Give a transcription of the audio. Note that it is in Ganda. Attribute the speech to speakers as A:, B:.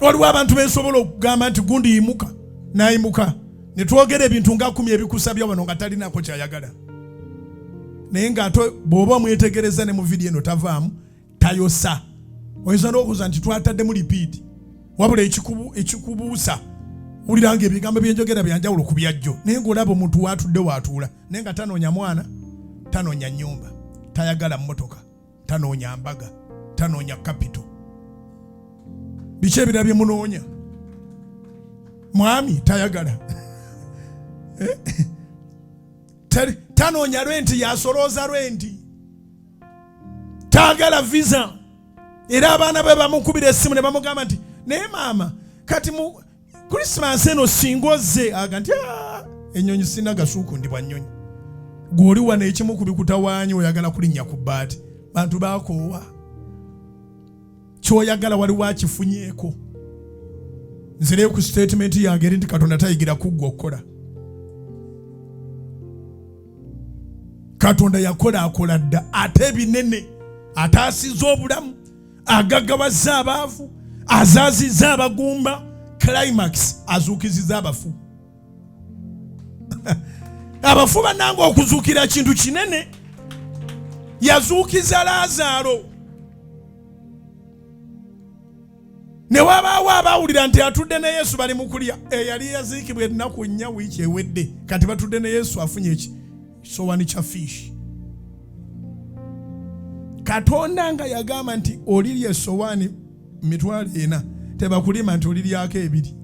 A: Waliwo abantu bensobola okugamba nti gundi yimuka, nayimuka ne twogera ebintu nga kumi ebikusabya wano nga talinako kyayagala, naye ng'ate bw'oba omwetegereza ne mu vidiyo eno tavaamu tayosa. Oyinza n'okubuuza nti twataddemu lipiidi, wabula ekikubuusa wulira nga ebigambo byenjogera byanjawulo ku byajjo, naye ng'olaba omuntu waatudde waatuula, naye nga tanoonya mwana, tanoonya nnyumba, tayagala mmotoka, tanoonya mbaga, tanoonya kapito. Biki ebirala bye munoonya? Mwami tayagala eh? Tanoonya renti, yasolooza renti, taagala visa. Era abaana be bamukubira essimu ne bamugamba nti naye maama, kati mu Christmas eno singa ozze, aga nti ah, ennyonyi sirina gasuuku, ndi bwa nnyonyi. Gw'oli wano ekimu ku bikutawaanya oyagala kulinnya ku bbaati. Bantu bakoowa, kyoyagala waliwo akifunyeeko. Nzireyo ku sitatimenti yange eri nti Katonda tayigira kuggwa okukola. Katonda yakola akola dda ate ebinene, ataasizza obulamu, agaggawazza abaavu, azaazizza abagumba, climax azuukizizza abafu. Abafu bannange, okuzuukira kintu kinene. Yazuukiza Laazaalo ne wabaawo abaawulira nti atudde ne Yesu bali mu kulya, eyali yaziikibwa ennaku 4 wiiki ewedde, kati batudde ne Yesu afunye ekisowani kya fiishi. Katonda nga yagamba nti olirya esowaani 40,000, tebakulima nti oliryako ebiri.